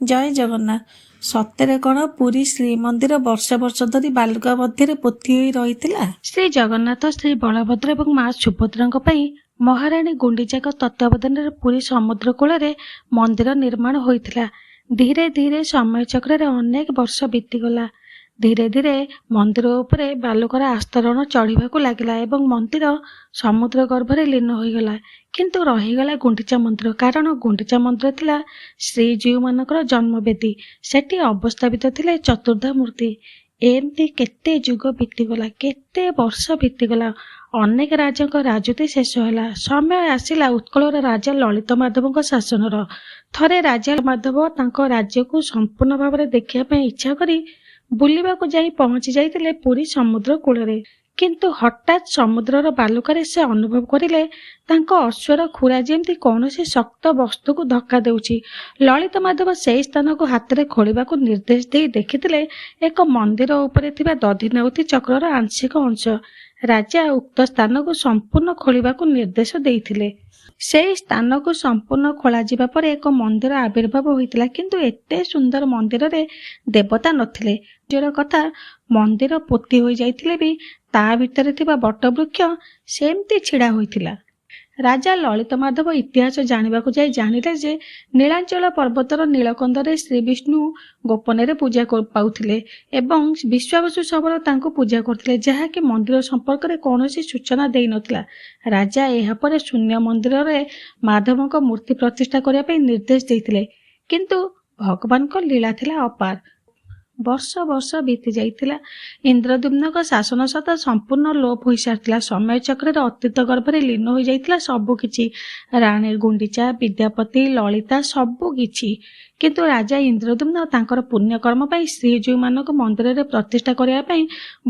ଜୟ ଜଗନ୍ନାଥ। ସତରେ କ'ଣ ପୁରୀ ଶ୍ରୀମନ୍ଦିର ବର୍ଷ ବର୍ଷ ଧରି ବାଲୁକା ମଧ୍ୟରେ ପୋତି ହୋଇ ରହିଥିଲା? ଶ୍ରୀ ଜଗନ୍ନାଥ, ଶ୍ରୀ ବଳଭଦ୍ର ଏବଂ ମା ସୁଭଦ୍ରାଙ୍କ ପାଇଁ ମହାରାଣୀ ଗୁଣ୍ଡିଚାଙ୍କ ତତ୍ତ୍ୱାବଧାନରେ ପୁରୀ ସମୁଦ୍ର କୂଳରେ ମନ୍ଦିର ନିର୍ମାଣ ହୋଇଥିଲା। ଧୀରେ ଧୀରେ ସମୟ ଚକ୍ରରେ ଅନେକ ବର୍ଷ ବିତିଗଲା। ଧୀରେ ଧୀରେ ମନ୍ଦିର ଉପରେ ବାଲୁକାର ଆସ୍ତରଣ ଚଢ଼ିବାକୁ ଲାଗିଲା ଏବଂ ମନ୍ଦିର ସମୁଦ୍ର ଗର୍ଭରେ ଲୀନ ହୋଇଗଲା। କିନ୍ତୁ ରହିଗଲା ଗୁଣ୍ଡିଚା ମନ୍ଦିର, କାରଣ ଗୁଣ୍ଡିଚା ମନ୍ଦିର ଥିଲା ଶ୍ରୀଜୀଉମାନଙ୍କର ଜନ୍ମବେଦୀ। ସେଠି ଅବସ୍ଥାପିତ ଥିଲେ ଚତୁର୍ଦ୍ଧା ମୂର୍ତ୍ତି। ଏମିତି କେତେ ଯୁଗ ବିତିଗଲା, କେତେ ବର୍ଷ ବିତିଗଲା। ଅନେକ ରାଜାଙ୍କ ରାଜୁତି ଶେଷ ହେଲା। ସମୟ ଆସିଲା ଉତ୍କଳର ରାଜା ଲଳିତ ମାଧବଙ୍କ ଶାସନର। ଥରେ ରାଜା ମାଧବ ତାଙ୍କ ରାଜ୍ୟକୁ ସମ୍ପୂର୍ଣ୍ଣ ଭାବରେ ଦେଖିବା ପାଇଁ ଇଚ୍ଛା କରି ବୁଲିବାକୁ ଯାଇ ପହଞ୍ଚି ଯାଇଥିଲେ ପୁରୀ ସମୁଦ୍ର କୂଳରେ। କିନ୍ତୁ ହଠାତ୍ ସମୁଦ୍ରର ବାଲୁକାରେ ସେ ଅନୁଭବ କରିଲେ ତାଙ୍କ ଅଶ୍ୱର ଖୁରା ଯେମିତି କୌଣସି ଶକ୍ତ ବସ୍ତୁକୁ ଧକ୍କା ଦେଉଛି। ଲଳିତ ମାଧବ ସେହି ସ୍ଥାନକୁ ହାତରେ ଖୋଳିବାକୁ ନିର୍ଦ୍ଦେଶ ଦେଇ ଦେଖିଥିଲେ ଏକ ମନ୍ଦିର ଉପରେ ଥିବା ଦଧିନଉତି ଚକ୍ରର ଆଂଶିକ ଅଂଶ। ରାଜା ଉକ୍ତ ସ୍ଥାନକୁ ସମ୍ପୂର୍ଣ୍ଣ ଖୋଳିବାକୁ ନିର୍ଦ୍ଦେଶ ଦେଇଥିଲେ। ସେହି ସ୍ଥାନକୁ ସମ୍ପୂର୍ଣ୍ଣ ଖୋଳାଯିବା ପରେ ଏକ ମନ୍ଦିର ଆବିର୍ଭାବ ହୋଇଥିଲା, କିନ୍ତୁ ଏତେ ସୁନ୍ଦର ମନ୍ଦିରରେ ଦେବତା ନଥିଲେ। ଆଶ୍ଚର୍ଯ୍ୟର କଥା, ମନ୍ଦିର ପୋତି ହୋଇଯାଇଥିଲେ ବି ତା ଭିତରେ ଥିବା ବଟବୃକ୍ଷ ସେମିତି ଛିଡ଼ା ହୋଇଥିଲା। ରାଜା ଲଳିତ ମାଧବ ଇତିହାସ ଜାଣିବାକୁ ଯାଇ ଜାଣିଲେ ଯେ ନୀଳାଚଳ ପର୍ବତର ନୀଳକନ୍ଦରେ ଶ୍ରୀବିଷ୍ଣୁ ଗୋପନରେ ପୂଜା ପାଉଥିଲେ ଏବଂ ବିଶ୍ୱାବସୁ ଶବର ତାଙ୍କୁ ପୂଜା କରୁଥିଲେ, ଯାହାକି ମନ୍ଦିର ସମ୍ପର୍କରେ କୌଣସି ସୂଚନା ଦେଇନଥିଲା। ରାଜା ଏହାପରେ ଶୂନ୍ୟ ମନ୍ଦିରରେ ମାଧବଙ୍କ ମୂର୍ତ୍ତି ପ୍ରତିଷ୍ଠା କରିବା ପାଇଁ ନିର୍ଦ୍ଦେଶ ଦେଇଥିଲେ। କିନ୍ତୁ ଭଗବାନଙ୍କ ଲୀଳା ଥିଲା ଅପାର। ବର୍ଷ ବର୍ଷ ବିତି ଯାଇଥିଲା। ଇନ୍ଦ୍ରଦ୍ୟୁମ୍ନଙ୍କ ଶାସନ ସତ୍ତା ସମ୍ପୂର୍ଣ୍ଣ ଲୋପ ହୋଇସାରିଥିଲା। ସମୟ ଚକ୍ରରେ ଅତୀତ ଗର୍ଭରେ ଲୀନ ହୋଇଯାଇଥିଲା ସବୁକିଛି, ରାଣୀ ଗୁଣ୍ଡିଚା, ବିଦ୍ୟାପତି, ଲଳିତା, ସବୁ କିଛି। କିନ୍ତୁ ରାଜା ଇନ୍ଦ୍ରଦ୍ୟୁମ୍ନ ତାଙ୍କର ପୁଣ୍ୟକର୍ମ ପାଇଁ ଶ୍ରୀଜୀଉମାନଙ୍କୁ ମନ୍ଦିରରେ ପ୍ରତିଷ୍ଠା କରିବା ପାଇଁ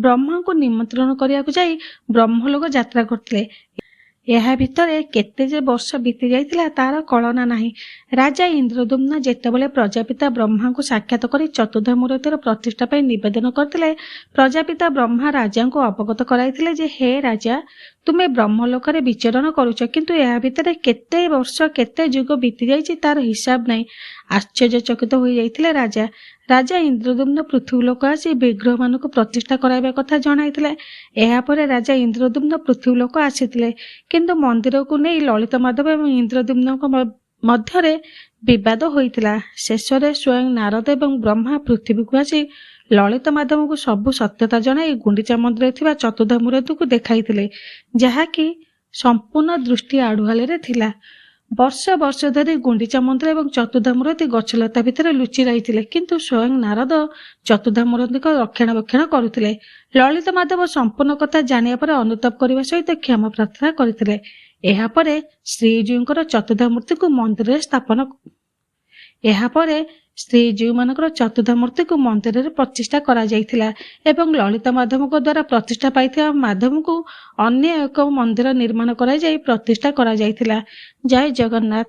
ବ୍ରହ୍ମାଙ୍କୁ ନିମନ୍ତ୍ରଣ କରିବାକୁ ଯାଇ ବ୍ରହ୍ମଲୋକ ଯାତ୍ରା କରିଥିଲେ। ଏହା ଭିତରେ କେତେ ଯେ ବର୍ଷ ବିତି ଯାଇଥିଲା ତାର କଳନା ନାହିଁ। ରାଜା ଇନ୍ଦ୍ରଦ୍ୟୁମ୍ନ ଯେତେବେଳେ ପ୍ରଜାପିତା ବ୍ରହ୍ମାଙ୍କୁ ସାକ୍ଷାତ କରି ଚତୁର୍ଦ୍ଧା ମୂର୍ତ୍ତିର ପ୍ରତିଷ୍ଠା ପାଇଁ ନିବେଦନ କରିଥିଲେ, ପ୍ରଜାପିତା ବ୍ରହ୍ମା ରାଜାଙ୍କୁ ଅବଗତ କରାଇଥିଲେ ଯେ ହେ ରାଜା, ତୁମେ ବ୍ରହ୍ମଲୋକରେ ବିଚରଣ କରୁଛ, କିନ୍ତୁ ଏହା ଭିତରେ କେତେ ବର୍ଷ କେତେ ଯୁଗ ବିତିଯାଇଛି ତାର ହିସାବ ନାହିଁ। ଆଶ୍ଚର୍ଯ୍ୟଚକିତ ହୋଇଯାଇଥିଲେ ରାଜା। ରାଜା ଇନ୍ଦ୍ରଦ୍ୟୁମ୍ନ ପୃଥିବୀଲୋକ ଆସି ବିଗ୍ରହମାନଙ୍କୁ ପ୍ରତିଷ୍ଠା କରାଇବା କଥା ଜଣାଇଥିଲେ। ଏହାପରେ ରାଜା ଇନ୍ଦ୍ରଦ୍ୟୁମ୍ନ ପୃଥିବୀଲୋକ ଆସିଥିଲେ, କିନ୍ତୁ ମନ୍ଦିରକୁ ନେଇ ଲଳିତ ମାଧବ ଏବଂ ଇନ୍ଦ୍ରଦ୍ୟୁମ୍ନଙ୍କ ମଧ୍ୟରେ ବିବାଦ ହୋଇଥିଲା। ଶେଷରେ ସ୍ୱୟଂ ନାରଦ ଏବଂ ବ୍ରହ୍ମା ପୃଥିବୀକୁ ଆସି ଲଳିତ ମାଧବଙ୍କୁ ସବୁ ସତ୍ୟତା ଜଣାଇ ଗୁଣ୍ଡିଚା ମନ୍ଦିରରେ ଥିବା ଚତୁର୍ଦ୍ଧା ମୂର୍ତ୍ତିକୁ ଦେଖାଇଥିଲେ, ଯାହାକି ସମ୍ପୂର୍ଣ୍ଣ ଦୃଷ୍ଟି ଆଢୁଆଳରେ ଥିଲା। ବର୍ଷ ବର୍ଷ ଧରି ଗୁଣ୍ଡିଚା ମନ୍ଦିର ଏବଂ ଚତୁର୍ଦ୍ଧା ମୂର୍ତ୍ତି ଗଛଲତା ଭିତରେ ଲୁଚି ରହିଥିଲେ, କିନ୍ତୁ ସ୍ୱୟଂ ନାରଦ ଚତୁର୍ଦ୍ଧା ମୂର୍ତ୍ତିଙ୍କ ରକ୍ଷଣାବେକ୍ଷଣ କରୁଥିଲେ। ଲଳିତ ମାଧବ ସମ୍ପୂର୍ଣ୍ଣ କଥା ଜାଣିବା ପରେ ଅନୁତାପ କରିବା ସହିତ କ୍ଷମା ପ୍ରାର୍ଥନା କରିଥିଲେ। ଏହାପରେ ଶ୍ରୀଜୀଉଙ୍କର ଚତୁର୍ଦ୍ଧା ମୂର୍ତ୍ତିକୁ ମନ୍ଦିରରେ ସ୍ଥାପନ ଏହାପରେ ଶ୍ରୀଜୀଉମାନଙ୍କର ଚତୁର୍ଦ୍ଧା ମୂର୍ତ୍ତିକୁ ମନ୍ଦିରରେ ପ୍ରତିଷ୍ଠା କରାଯାଇଥିଲା ଏବଂ ଲଳିତ ମାଧବଙ୍କ ଦ୍ୱାରା ପ୍ରତିଷ୍ଠା ପାଇଥିବା ମାଧବଙ୍କୁ ଅନ୍ୟ ଏକ ମନ୍ଦିର ନିର୍ମାଣ କରାଯାଇ ପ୍ରତିଷ୍ଠା କରାଯାଇଥିଲା। ଜୟ ଜଗନ୍ନାଥ।